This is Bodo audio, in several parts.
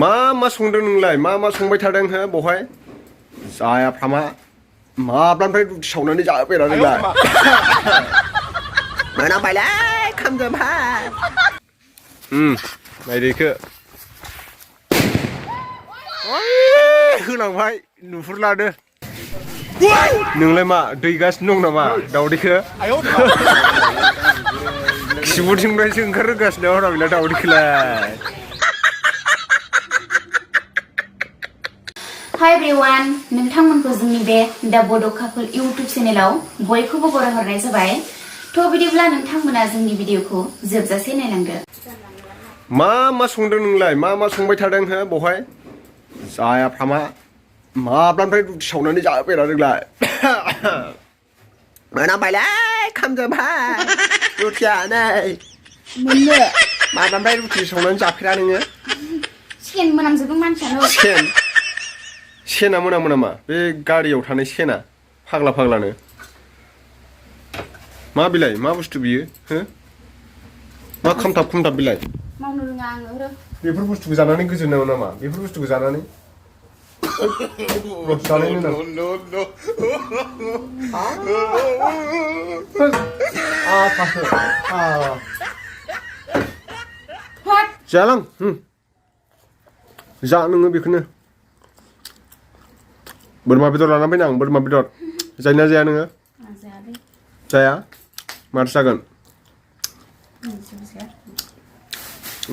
मा संदों नोंलाय मा संबाय थादों हो बहाय जायाफ्रामा माब्लानिफ्राय रुटि सावनानै जाफेरा नोंलाय मोनाबायलाय खामजोबहाय नायदो इखो होलांबाय नुहुरलादो नोंलाय मा दैगासिनो दं नामा दावदैखो खिबुथिंनिफ्रायसो ओंखारहोगासिनो हराव बेलाय दावदैखौलाय Hi everyone, नोंथांमोनखौ जोंनि बे दा बड' कापोल इउट्युब चेनेलाव बयखौबो बरायहरनाय जाबाय। थ' बिदिब्ला नोंथांमोना जोंनि भिडिअखौ जोबजासे नायलांदो। मा संदों नोंलाय मा संबाय थादों हो बहाय जायाफ्रामा माब्लानिफ्राय रुटि सावनानै जाफेरा नोंलाय मोनाबायलाय खामजोबहाय रुटिया नै मोननो माब्लानिफ्राय रुटि सावनानै जाफेरा नोङो सेन मोनामजोबो मानसियानो सेना मोनामो नामा बे गारियाव थानाय सेना फाग्लानो मा बिलाइ मा बुस्थु बियो हो मा खामथाब बिलाइ मावनो रोङा आङो बेफोर बुस्थुखौ जानानै गोजोननाय नामा बेफोर बुस्थुखौ जानानै जालां जा नोङो बेखौनो बोरमा बेदर लानानै फैनां बोरमा बेदर जायोना जाया नोङो जाया माथो जागोन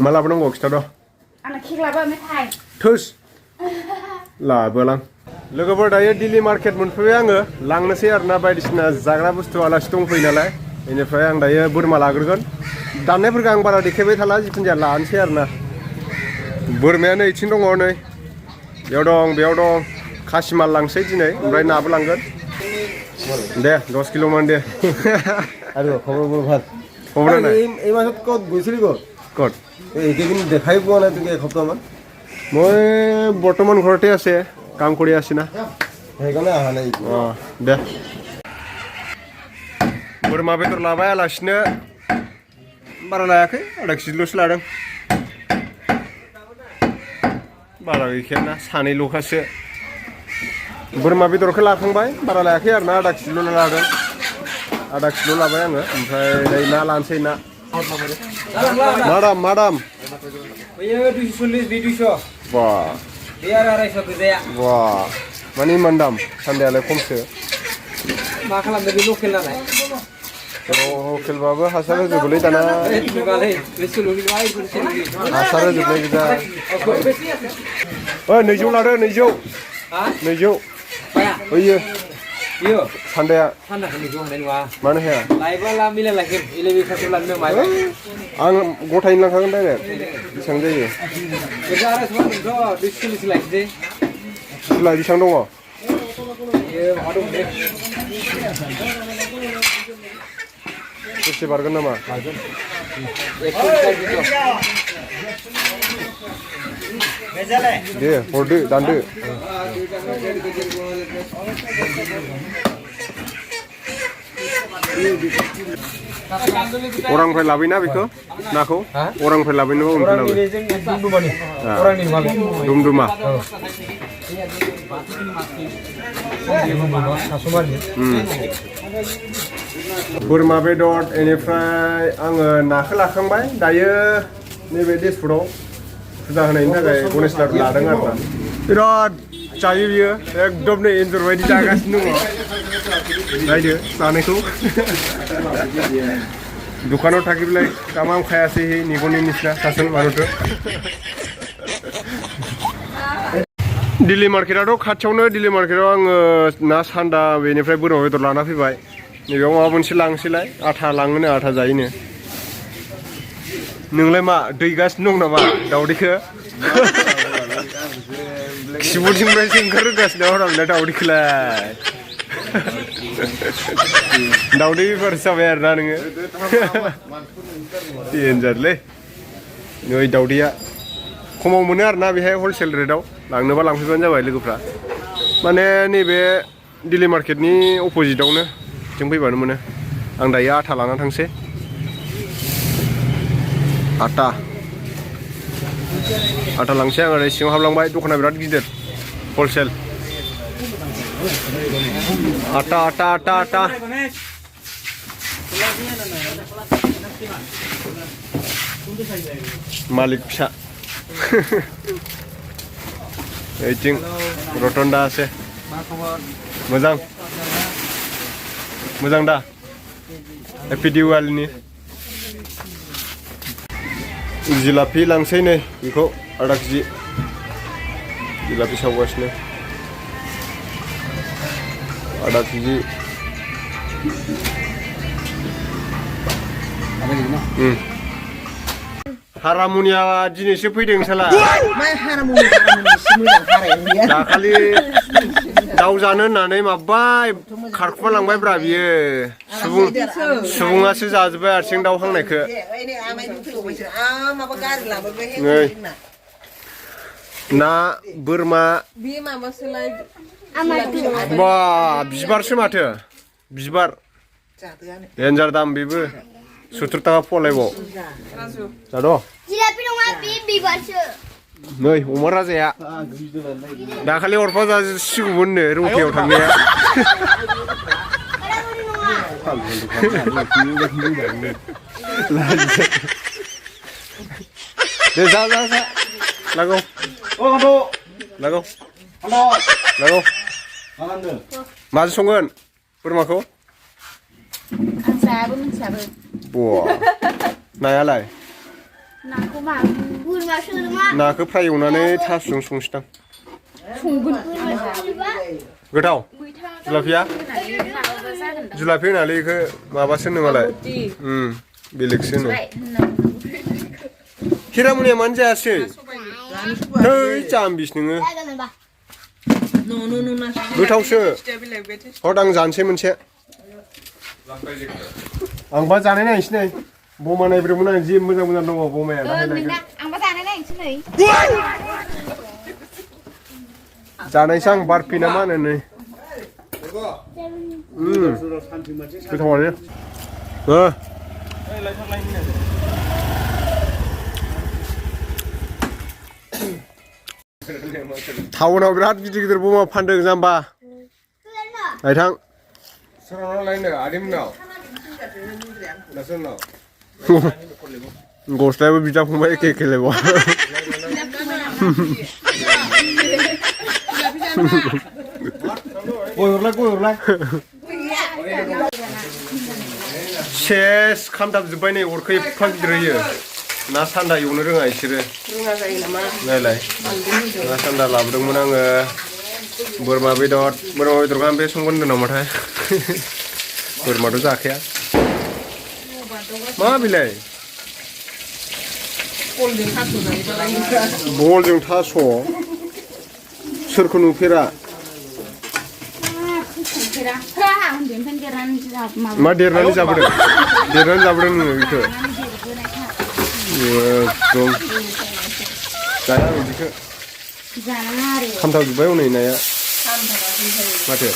मा लाबोनांगौ खिथाद' आंना केक लाबो मेथाइ थोस लाबोलां लोगोफोर दायो दिल्ली मार्केट मोनफैबाय आङो लांनोसै आरोना बायदिसिना जाग्रा बुस्थु आलासि दंफैयो नालाय बेनिफ्राय आं दायो बोरमा लाग्रोगोन दाननायफोरखौ आं बारा देखायबाय थाला जिखुनु जाया लानोसै आरोना बोरमाया नै इथिं दङ नै बेयाव दं खासि माल लांसै दिनै ओमफ्राय नाबो लांगोन दे 10 किल' मान दे আৰু খবৰ ভাল খবৰ নাই এই মাহত ক'ত গৈছিলি ক'ত এইকেইদিন দেখাই পোৱা নাই তোক এসপ্তাহমান মই বৰ্তমান ঘৰতে আছে কাম কৰি আছি না সেইকাৰণে অহা নাই অঁ দে बोरमा बेदर लाबाय आलासिनो बारा लायाखै आधा केजिल'सो लादों बारा गैखाया ना सानैल'खासो बोरमा बेदरखौ लाखांबाय बारा लायाखै आरोना आधा केजिल' लादों आधा किल' लाबाय आङो ओमफ्राय नै ना लानोसै ना मा दाम बैयो 240 बे 200 बा बे आरो 250 गोजाया बा माने इमान दाम सान्दायालाय खमसो मा खालामदों बे लकेल नालाय लकेलबाबो हासार होजोबोलै दाना हासार होजोबनाय गोजा ओइ 200 लादो 200 बैयो सान्दाया मानो हाया आं गथायैनो लांखागोन डाइरेक्ट बेसेबां जायो सुला बेसेबां दङ बेसे बारगोन नामा दे हरदो दानदो अरांनिफ्राय लाबोयोना बेखौ नाखौ अरांनिफ्राय लाबोयो दुमदुमा बोरमा बेदर बेनिफ्राय आङो नाखौ लाखांबाय दायो नैबे डेसपुराव फुजा होनायनि थाखाय गणेश लाडु लादों आरोना बिराद जायो बियो एकदम नै एन्जर बायदि जागासिनो दङ नायदो जानायखौ दखानाव थाखिब्लाय कामाम खायासै निगनि निसिना सासल मानुथ' दिल्ली मार्केटआथ' खाथियावनो दिल्ली मार्केटआव आङो ना सान्दा बेनिफ्राय बोरमा बेदर लाना फैबाय नैबेयाव माबा मोनसे लांसैलाय आथा लाङोनो आथा जायोनो नोंलाय मा दैगासिनो दं नामा दावदैखौ खिबुथिंनिफ्रायसो ओंखारहोगासिनो हराव बेलाय दावदैखौलाय दावदै बेफारसो जाबाय आरोना नोङो देन्जारलै नै दावदैया खमाव मोनो आरोना बेहाय हलसेल रेटआव लांनोबा लांफैबानो जाबाय लोगोफ्रा माने नैबे दिल्ली मार्केटनि अपोजिटआवनो जों फैबानो मोनो आं दायो आथा लाना थांसै आटा आटा लांसै आं ओरै सिङाव हाबलांबाय दखाना बिराद गिदिर हलसेल आटा आटा आटा आटा मालिक फिसा ओइथिं रतन दा আছে मोजां मोजां दा हेपि दिवालीनि जिलापि लांसै नै बेखौ आधा केजि जिलापि सावगासिनो आधा केजि हारामुनिया दिनैसो फैदों साला दाखालि दाउ जानो होननानै माबाय खारखुमा लांबायब्रा बियो सुबुङासो जाजोब्बाय आथिं दाउ हांनायखौ नै ना बोरमा बा बिबारसो माथो बिबार देन्जार दाम बेबो 70 थाखा फवालायबाव जाद' जिलापि नङा बे बिबारसो नै अमा राजाया दाखालि हरफा जासिगौमोननो रौथायाव थांनाया दे जा जा जा लागौ लागौ लागौ माजों संगोन बोरमाखौ आं जायाबो मिथियाबो बा नायालाय नाखौ मा बोरमासो नङा नाखौ फ्राय एवनानै थासजों संसैदां संगोन गोथाव जुलाफिया जुलाफि होनालै बेखौ माबासो नोङालाय बेलेगसो नो हिरामुनिया मानो जायासै थै जाम्बिस नोङो गोथावसो हद आं जानोसै मोनसे आंबा जानाय नायनोसै नै बमा नायब्रबमोन आं जि मोजां मोजां दङ बमाया आंबा जानाय नायनोसै नै जानायसै आं बारफि ना मा होनो नै गोथावानो टाउनाव बिराद गिदिर गिदिर बमा फानदों जाम्बा नायथां सोरनाव लायनो आदैमोननाव गस्लायाबो बिदा फंबाय एखे एखे लायबाव गय हरलाय सेस खामदाबजोब्बाय नै अरखौ एफा गिदिर होयो ना सान्दा एवनो रोङा इसोरो नायलाय ना सान्दा लाबोदोंमोन आङो बोरमा बेदरखौ आं बे संगोन होन्दों नामाथाय बोरमाथ' जाखाया मा बिलाय बलजों थास' सोरखौ नुफेरा मा देरनानै जाबोदों नोङो बेखौ एकदम जाया बिदिखौ खामथाबजोब्बाय हनै नाया माथो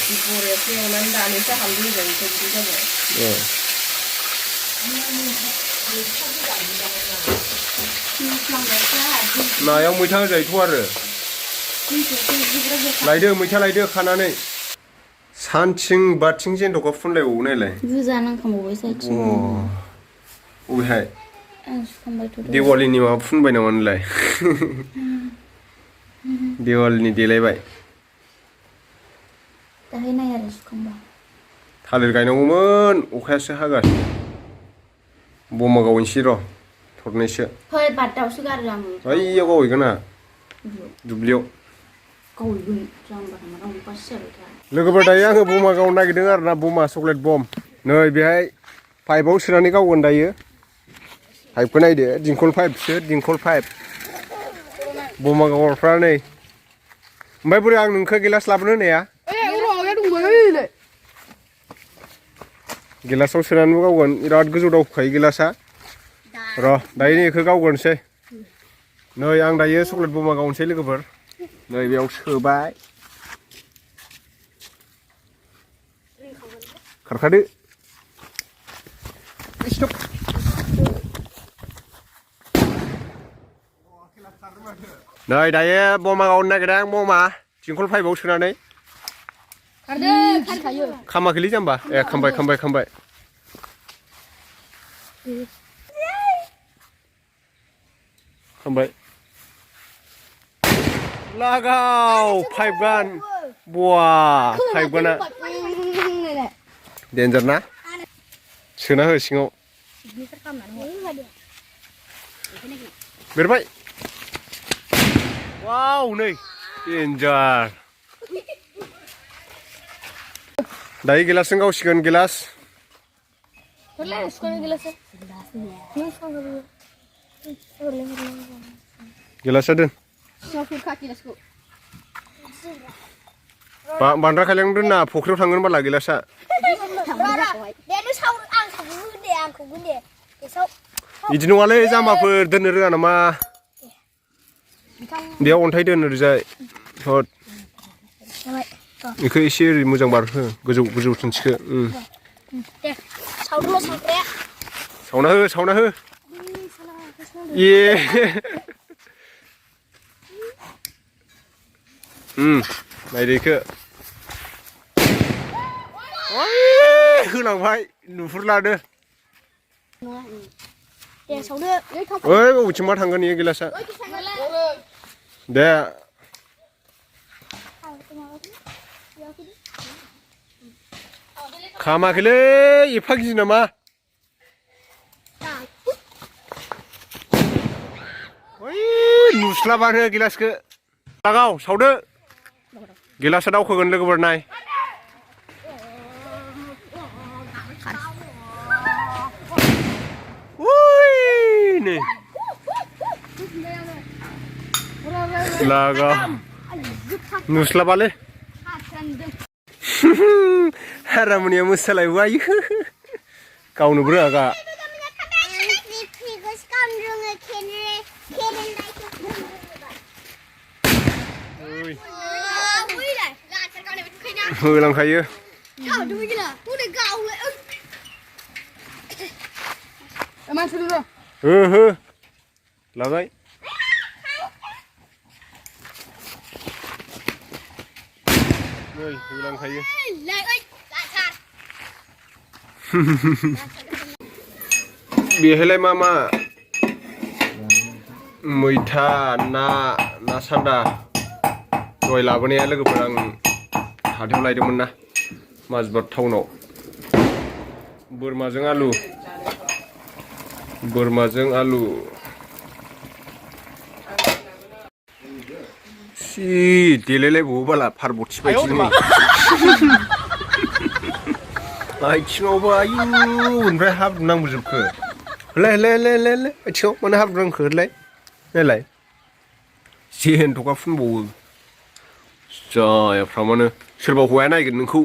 नायाव मैथा होजायोथ' आरो लायदो मैथा लायदो खानानै सानथिं बाथिं जेन्थ'खौ फुनलायबावो नायलाय बुजा नांखांबावबाय साइथिं अबेहाय आं सुखांबायथ' दिवालीनि माबा फुनबाय नामा नोंलाय दिवालीनि देलायबाय दाहाय नाय आरो सुखांबा थालिर गायनांगौमोन अखायासो हागासिनो बमा गावहैनोसै र' थरनैसो फै बादावसो गारो आङो ओइयाव गावहैगोन आं दुब्लियाव गावहैगोन जाम्बा थांबा उपासो जाबाय था लोगोफोर दायो आङो बमा गावनो नागिरदों आरो ना बमा चक्लेट बम नै बेहाय पाइपआव सोनानै गावगोन दायो पाइपखौ नायदो दिंखल पाइपसो दिंखल पाइप बमा गावग्राफ्रा नै ओमफ्राय बोरै आं नोंखौ गिलास लाबोनो होनाया गिलासाव सोनानैबो गावगोन बिराद गोजौ दावखोखायो गिलासा र' दायो बेखौ गावगोनसै नै आं दायो चक्लेट बमा गावनोसै लोगोफोर नै बेयाव सोबाय खारखादो स्टप नै दायो बमा गावनो नागिरदों बमा थिंखल पाइपआव सोनानै खामाखैलै जाम्बा ए खामबाय लागाव पाइप गान बवा पाइप गाना डेन्जार ना सोना हो सिङाव बेरबाय वाव नै डेन्जार दायो गिलासजों गावसिगोन गिलास गिलासा दोन बांद्राय खायलें दोनना फुख्रियाव थांगोन बाला गिलासा बिदि नङालै जाम्बाफोर दोननो रोङा नामा बेयाव अन्थाइ दोननो ओरैजाय हद बेखौ एसे ओरै मोजां बारहो गोजौ थिंखो सावना हो ए नायदो इखो होलांबाय नुहुरलादो ओइ बबेथिंबा थांगोन इयो गिलासा दे खामाखैलै एफा गिदिर नामा नुस्लाबानो गिलासखौ लागाव सावदो गिलासा दावखोगोन लोगोफोर नाय नै लागाव नुस्लाबालै हारामुनिया मोसालायबो आयो गावनोबो रोङा होलांखायो हो लाबाय नै होलांखायो बेहायलाय मा मैथा ना सान्दा दहाय लाबोनाया लोगोफोर आं हाथायाव लायदोंमोन ना माजबाद टाउनाव बोरमाजों आलु सि देलायलायबावो बाला फारबथि बायदि नै आथिङावबो आयु ओमफ्राय हाब्रु नांबोजोबखो होलाय आथिङाव मानो हाब्रु नांखो होलाय नायलाय जेनथ'का फुनबावो जायाफ्रामानो सोरबा हौवाया नायगोन नोंखौ